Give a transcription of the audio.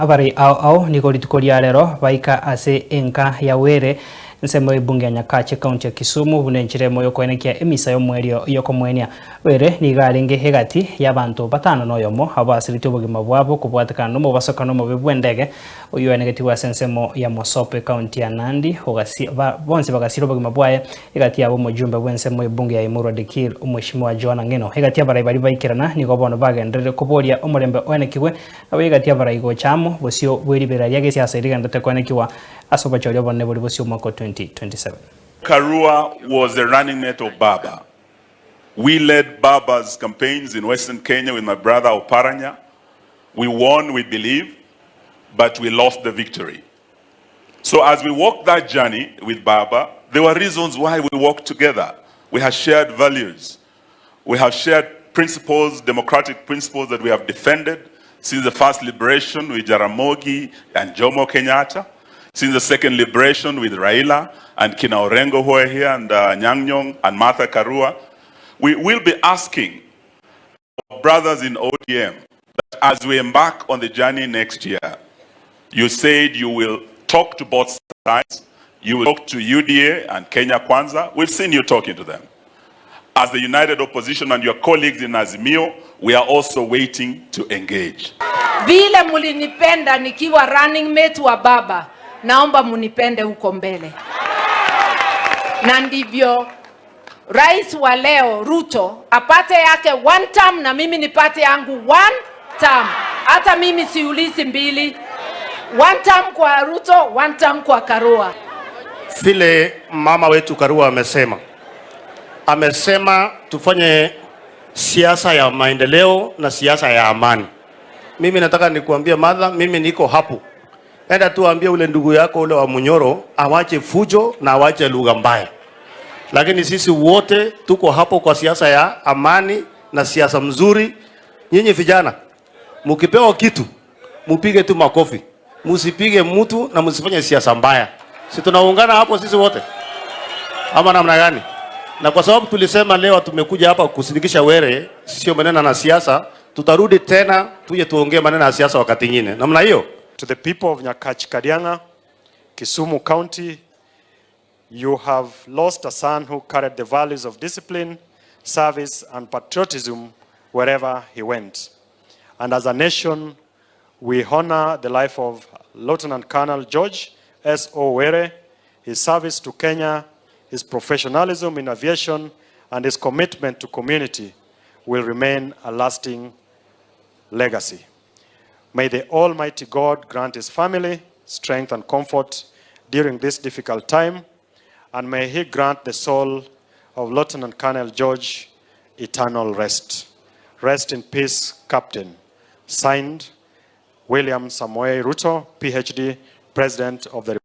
Abarai ao ao nigo rituko ria rero baika ase enka ya Were, ensemo y'ebunge ya Nyakach ekaunti ya Kisumu buna enchera emo y'okoenekia emisa y'omoerio y'okomoenia. Were nigo arenge egati y'abanto batano noyomo abwo basiretie obogima bwabo kobwatekana nomobasokano omobe bw'endege oyio oenegetigwe ase ensemo ya Mosop ekaunti ya Nandi ogasi ba bonsi bagasira obogima bwaye egati yabo omojumbe bw'ensemo y'ebunge ya Emurua Dikirr Omweshimiwa Johana Ng'eno. Egati y'abarai baria baikerana nigo bono bagenderere koboria omorembe oenekigwe Nabo egati y'abarai gocha amo bosio bwe riberera ria gesiasa erigenderete koenekigwa ase obochori obonene bori bosio omwaka o 2027. Karua was the running mate of Baba. We led Baba's campaigns in Western Kenya with my brother Oparanya. We won, we believe, but we lost the victory. So as we walked that journey with Baba, there were reasons why we walked together. We have shared values. We have shared principles, democratic principles that we have defended since the first liberation with Jaramogi and Jomo Kenyatta, since the second liberation with Raila and Kina Orengo who are here and Anyang' Nyong'o and Martha Karua. We will be asking our brothers in ODM that as we embark on the journey next year, you said you will talk to both sides. You will talk to UDA and Kenya Kwanza. We've seen you talking to them. As the united opposition and your colleagues in Azimio, we are also waiting to engage. Vile mulinipenda nikiwa running mate wa baba, naomba munipende huko mbele, na ndivyo rais wa leo Ruto apate yake one term na mimi nipate yangu one term. Hata mimi siulizi mbili, one term kwa Ruto, one term kwa Karua. Vile mama wetu Karua amesema, amesema tufanye siasa ya maendeleo na siasa ya amani. Mimi nataka nikuambie madha, mimi niko hapo. Enda tu ambie ule ndugu yako ule wa Munyoro awache fujo na awache lugha mbaya, lakini sisi wote tuko hapo kwa siasa ya amani na siasa mzuri. Nyinyi vijana mkipewa kitu mupige tu makofi, musipige mtu na msifanye siasa mbaya. Si tunaungana hapo sisi wote ama namna gani? Na kwa sababu tulisema leo tumekuja hapa kusindikisha Were, sio maneno na siasa, tutarudi tena tuje tuongee maneno ya siasa wakati mwingine. Namna hiyo. To the people of Nyakach Kadianga, Kisumu County, you have lost a son who carried the values of discipline, service, and patriotism wherever he went. And as a nation, we honor the life of Lieutenant Colonel George S. O. Were, his service to Kenya, his professionalism in aviation, and his commitment to community will remain a lasting legacy. May the Almighty God grant his family strength and comfort during this difficult time, and may he grant the soul of Lieutenant Colonel George eternal rest. Rest in peace, Captain. Signed, William Samoei Ruto, PhD, President of the